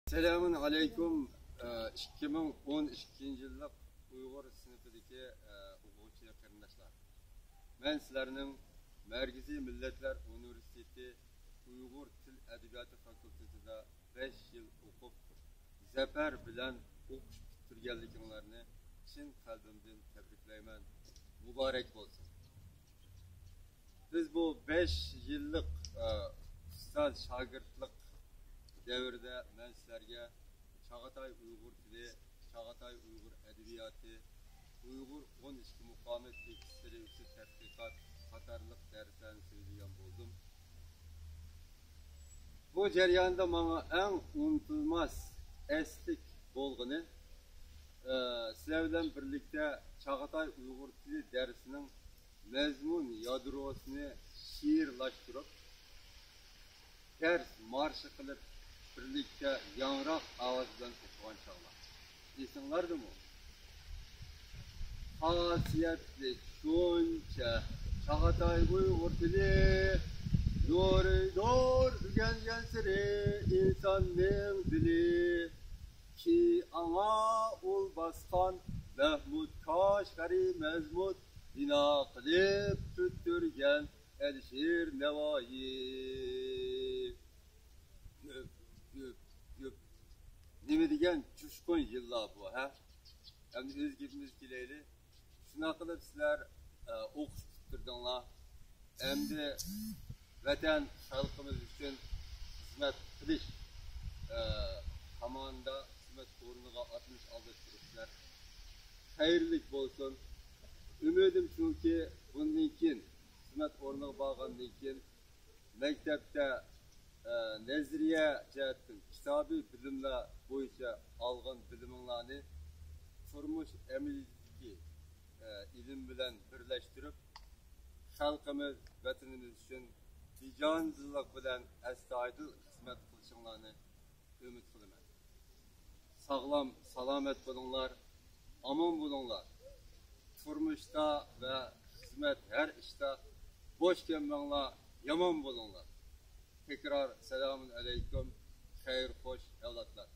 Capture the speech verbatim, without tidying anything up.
سالامۇن ئەلەيكۇم، ئىككى مىڭ ئون ئىككىنچى يىللىق ئۇيغۇر سىنىپىدىكى ئوقۇغۇچى قېرىنداشلار. مەن سىلەرنىڭ مەركىزىي مىللەتلەر ئۇنىۋېرسىتېتى ئۇيغۇر تىل ئەدەبىياتى فاكۇلتېتىدا بەش يىل ئوقۇپ، زەپەر بىلەن ئوقۇش پۈتتۈرگەنلىكىڭلارنى چىن قەلبىمدىن تەبرىكلەيمەن. مۇبارەك بولسۇن! بىز بۇ بەش يىللىق، ئە، ئۇستاز شاگىرتلىق دەۋرىدە مەن سىلەرگە چاغاتاي ئۇيغۇر تىلى، چاغاتاي ئۇيغۇر ئەدەبىياتى، ئۇيغۇر ئون ئىككى مۇقامى تېكىستلىرى ئۈستىدە تەتقىقات قاتارلىق دەرسلەرنى سۆزلىگەن بولدۇم. بۇ جەرياندا ماڭا ئەڭ ئۇنتۇلماس، ئەسلىك بولغىنى، ئە، سىلەر بىلەن بىرلىكتە چاغاتاي ئۇيغۇر تىلى دەرسىنىڭ مەزمۇن يادروسىنى شېئىرلاشتۇرۇپ، تەرس مارشى قىلىپ، بىرلىكتە ياڭراق ئاۋاز بىلەن ئوقۇغان چاغلار. ئېسىڭلاردىمۇ؟ خاسىيەتلىك شۇنچە چاغاتاي ئۇيغۇر تىلى، يورۇيدۇر ئۆگەنگەنسېرى ئىنساننىڭ دىلى. كى ئاڭا ئۇل باسقان مەھمۇد كاشغەرى مەزمۇت بىنا قىلىپ پۈتتۈرگەن ئەلىشىر نەۋايى. گۈپ، گۈپ، گۈپ. نېمە دېگەن جۇشقۇن يىللار بۇ، ھە؟ ئەمدى ئۆز گېپىمىزگە كېلەيلى. شۇنداق قىلىپ سىلەر، ئە، ئوقۇش پۈتتۈردۈڭلار. ئەمدى ۋەتەن، خەلقىمىز ئۈچۈن خىزمەت قىلىش، ئە، تامانىدا خىزمەت ئورنىغا ئاتلىنىش ئالدىدا تۇرۇپسىلەر. خەيرلىك بولسۇن. ئۈمىدىم شۇكى، بۇندىن كېيىن خىزمەت ئورنىغا بارغاندىن كېيىن مەكتەپتە، ئە، نەزەرىيە جەھەتتىن كىتابىي بىلىملەر بويىچە ئالغان بىلىمىڭلارنى تۇرمۇش ئەمەلىيىتىدىكى، ئە، ئىلىم بىلەن بىرلەشتۈرۈپ، خەلقىمىز، ۋەتىنىمىز ئۈچۈن ۋىجدانسىزلىق بىلەن ئەستايىدىل خىزمەت قىلىشىڭلارنى ئۈمىد قىلىمەن. ساغلام، سالامەت بولۇڭلار، ئامان بولۇڭلار. تۇرمۇشتا ۋە خىزمەت ھەر ئىشتا بوش كەلمەڭلار، يامان بولۇڭلار. تەكرار سالامۇن ئەلەيكۇم، خەير خوش ئەۋلادلار.